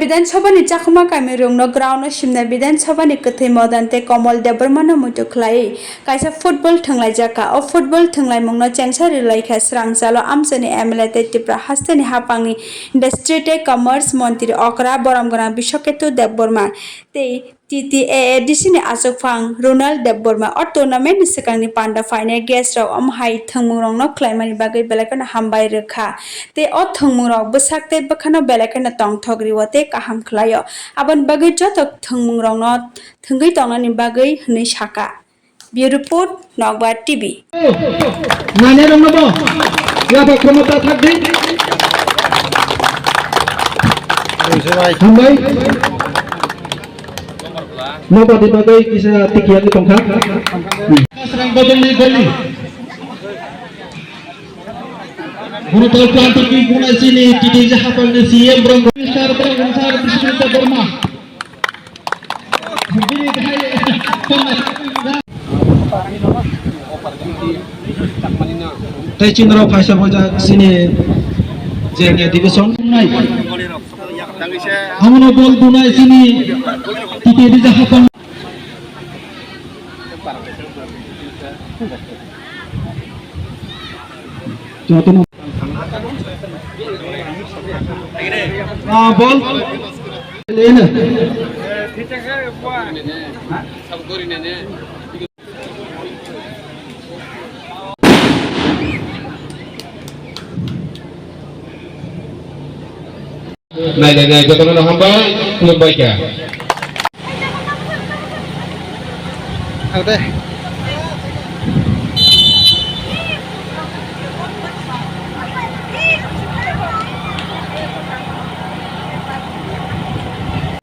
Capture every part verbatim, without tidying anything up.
Bidhan Sabhani chakhuma kamirokno ground-o simna Bidhan Sabhani kwthwi Madan tei Komol Debbarmano muitu khlaiwi kaisa football thwnglaijak kha. O football thwnglaimungno chengsa rwlaikha Srangchalo amchaini M L A tei Tripura hasteni haphangni Industry tei Commerce Montri okra borom gwnang Biswaketu Debbarma tei T T A A D C ni achukphang Ronald Debbarma. O tournament ni swkangni panda phainai guest rok omo hai thwngmungrokno khlaimani bagwi belai kheno hambai rwkha. Tei o thwngmungrok bwsak tei bwkhano belai kheno tongthok rwo tei kaham khlaio. Aboni bagwi joto thwngmungrokno thwngwi tongnani bagwi hwnwi sakha. Bureau Report, Nokbar T V. Nainai rokno bo yapha khoroksa thak di. Hambai. Nokbar di bagwi kisa tiki ani tongkha. Kasrang bodolni goli. Gurutal planting ni bunai sini titi jahapan ni C M Brahma. Sar Brahma, sar Bisnu Debbarma. Tei chini rok phaisa boja chini je division nai. Amono bol dunai chini titi dija hapang. Jotono. Ah, bol. Lena. Nai, nai, nai, jotono no hambai, khulumbai kha. Ang de.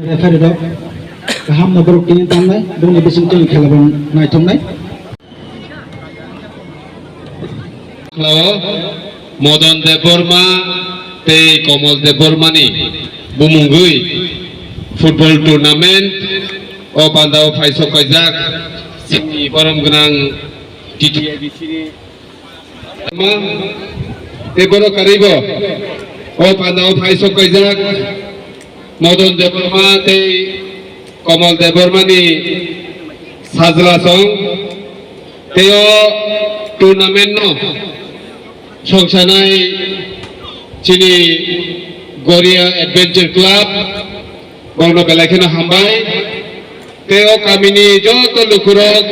Referee rok kaham no borok tini tangnai, bongni bising twi khela bo naithoknai. Khlao Madan Debbarma tei Komol Debbarmani bumungwi football tournament o pandao phaisok kaijak chini borom gwnang T T A D C ni tei borok karwibo o pandao phaisok kaijak Madan Debbarma tei Komol Debbarmani sajla song tei o tournament no songsanai chini Goria Adventure Club, borokno belai kheno hambai. Tei o kamini joto lukurok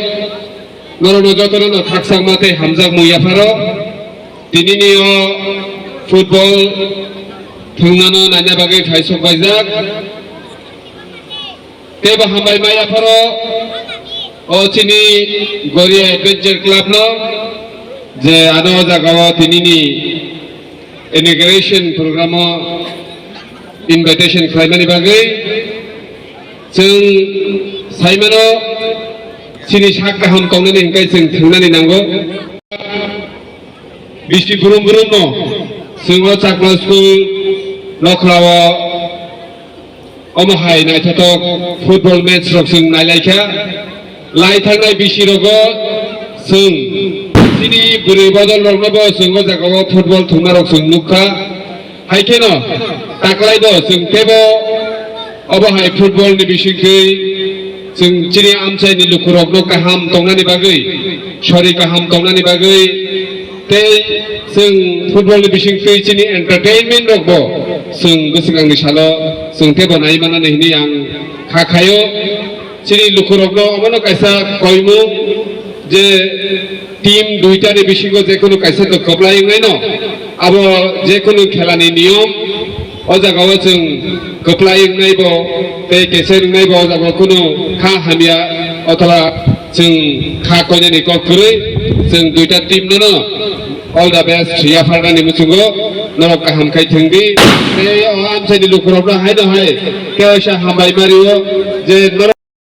norokno jotono no khakchangma tei hamjakmung yapharo. Tinini o football thwngnano naina bagwi phaisok baijak. Tei bo hambai ma yapharo o chini Goria Adventure Club no je ano o jaga o tinini inauguration program o invitation khlaimani bagwi chwng saimano chini sak kaham tongnani hwnkhe chwng thwngnani nango. Bisi brum brum no chwng o Chakma school nokhlao omo hai naithothok football match rok chwng nailaikha. Lai thangnai bisi rogo chwng chini bwrwi bodol rokno bo chwng o jaga o football thwngma rok chwng nukha. Hai kheno taklai bo chwng tebo obo hai football ni bisingtwi chwng chini amchai ni lukurokno kaham tongnani bagwi, sori kaham tongnani bagwi, tei chwng football ni bisingtwi chini entertainment rokbo chwng bwswkangni salo chwng tebo nai manani hwnwi ang kha khaio. Chini lukurokno omono kaisa koimung je team duita ni bisingo jekunu kaisa kwplai wngnaino, abo jekunu khelani niyom, o jagao chwng kwplai wngnaibo tei kesai wngnaibo o jagao kunu kha hamya othola chwng kha koinani kok kwrwi chwng duita team nono all the best yapharnani muchungo norok kaham khai thwngdi. Tei o amchaini lukurokno haino hai khe waisa hambai mario je norok